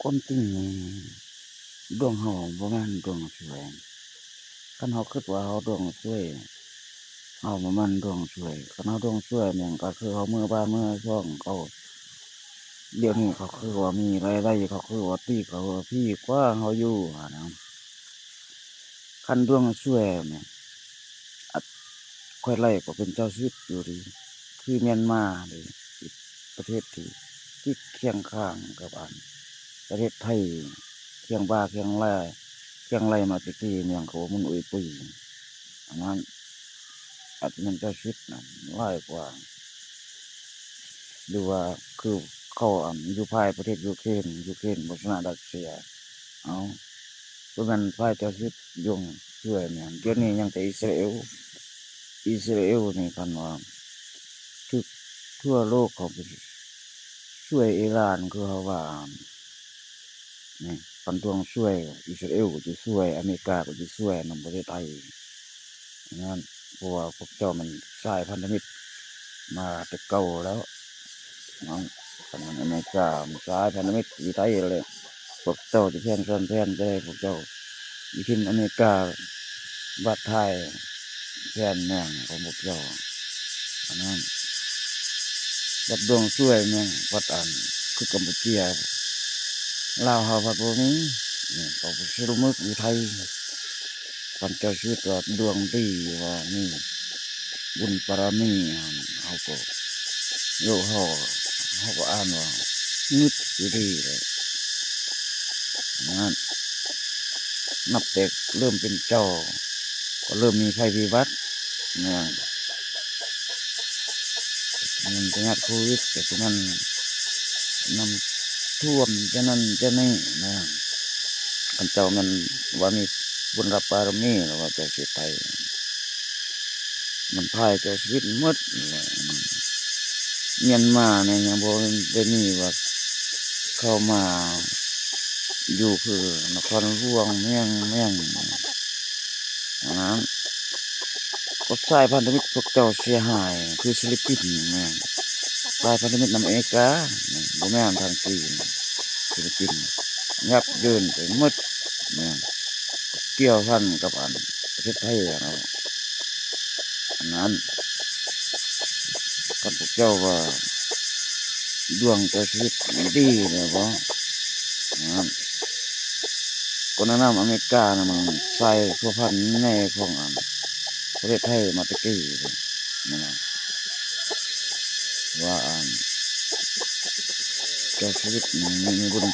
ຄວາມຈິງດວງເຮົາບໍ່ແມ່ນດວງສວຍ. ຄັນເຮົາຄິດວ່າເຮົາດວງສວຍ, ເຮົາບໍ່ແມ່ນດວງສວຍ. ຄັນເຮົາດວງສວຍແມ່ນກໍຄືເຮົາເມືອບ້ານເມືອຊ່ອງເຂົາ. ດຽວນີ້ເຂົາຄືວ່າມີລາຍໄດ້, ເຂົາຄືວ່າດີ, ເຂົາວ່າດີກວ່າເຮົາຢູ່ຫັ້ນນະ. ຄັນດວງສວຍແມ່ນ ອາດ ຂ້ອຍໄລ່ກໍເປັນເຈົ້າຊີວິດຢູ່ເດ ຄືມຽນມາເດ ປະເທດທີ່ຕິດຄຽງຂ້າງກັບອັນປະເທດໄທ ຄຽງບ່າຄຽງໄລ່ ຄຽງໄລ່ມາແຕ່ກີ້ ຫຍັງເຂົາວ່າມຸນອຸຍປຸຍ ອັນນັ້ນອາດຈະແມ່ນເຈົ້າຊີວິດນັ້ນຫຼາຍກວ່າ ຫຼືວ່າຄືເຂົາອັນຢູ່ພາຍປະເທດຢູເຄຣນ ຢູເຄຣນບໍ່ຊະນະຣັດເຊຍ ເອົາ ບໍ່ແມ່ນຝ່າຍເຈົ້າສິດດວງສວຍແມ່ນ ດຽວນີ້ຍັງແຕ່ອິດສະຣາເອວ. ອິດສະຣາເອວນີ້ຄັນວ່າຖືກທົ່ວໂລກເຂົາໄປຊ່ວຍອີຣານ ຄືເຮົາວ່ານີ້ ຄັນດວງສວຍ ອິດສະຣາເອວກໍຈະຊ່ວຍ ອາເມລິກາກໍຈະຊ່ວຍນຳປະເທດໄທ ນັ້ນ ເພາະວ່າພວກເຈົ້າມັນສາຍພັນທະມິດມາແຕ່ເກົ່າແລ້ວເນາະ. ຄັນແມ່ນອາເມລິກາມັນສາຍພັນທະມິດຢູ່ໄທແຫຼະ ພວກເຈົ້າຈະແພນຊ້ອນແພນຈະໄດ້ ພວກເຈົ້າຢູ່ທີມອາເມລິກາບາດທ້າຍແພນແມ່ງຂອງພວກເຈົ້າ ອັນນັ້ນ ບັດດວງສວຍແມ່ງ ບັດອັນຄືກຳປູເຈຍ ລາວເຮົາພັດບໍ່ມີ ນີ້ເຂົາໄປຊື້ປາໝຶກຢູ່ໄທ. ຄັນເຈົ້າຊີວິດວ່າດວງດີ ວ່າມີບຸນບາລະມີຫັ້ນ ເຮົາກໍ ໂລກເຮົາ ເຮົາກໍອ່ານວ່າງຶດຢູ່ດີແຫຼະ ນັ້ນ ນັບແຕ່ເລີ່ມເປັນເຈົ້າ ກໍເລີ່ມມີໄພພິບັດ ແມ່ນ ມັນພະຍາດໂຄວິດ ກໍຊິແມ່ນນ້ຳຖ້ວມ ຈະນັ້ນຈະນີ້ນະ. ຄັນເຈົ້າແມ່ນວ່າມີບຸນບາລະມີ ແລ້ວວ່າເຈົ້າຊິໄປ ມັນພາຍເຈົ້າຊີວິດໝົດ. ມຽນມານີ້ຍັງບໍ່ໄດ້ມີວ່າເຂົ້າມາຢູ່ຄືນະຄອນຫຼວງ ເມືອງ ເມືອງ ອັນນັ້ນ ກໍສາຍພັນທະມິດພວກເຈົ້າເສຍຫາຍ ຄືຟີລິບປິນແມ່ນ ສາຍພັນທະມິດນຳອາເມລິກາ ບໍ່ແມ່ນທາງຈີນ ຟີລິບປິນ ຍັບເຢິນໄປໝົດແມ່ນ ກ່ຽວພັນກັບອັນປະເທດໄທເນາະ. ອັນນັ້ນ ຄັນພວກເຈົ້າວ່າດວງເຈົ້າຊີວິດດີແລ້ວບໍ່ ນັ້ນ ກໍແນະນຳອາເມລິການະ ມັນໃສ່ພົວພັນໃນພວກອັນປະເທດໄທມາແຕ່ກີ້ ນັ້ນນະ ວ່າອັນເຈົ້າຊີວິດນີ້ມີ ມີບຸນ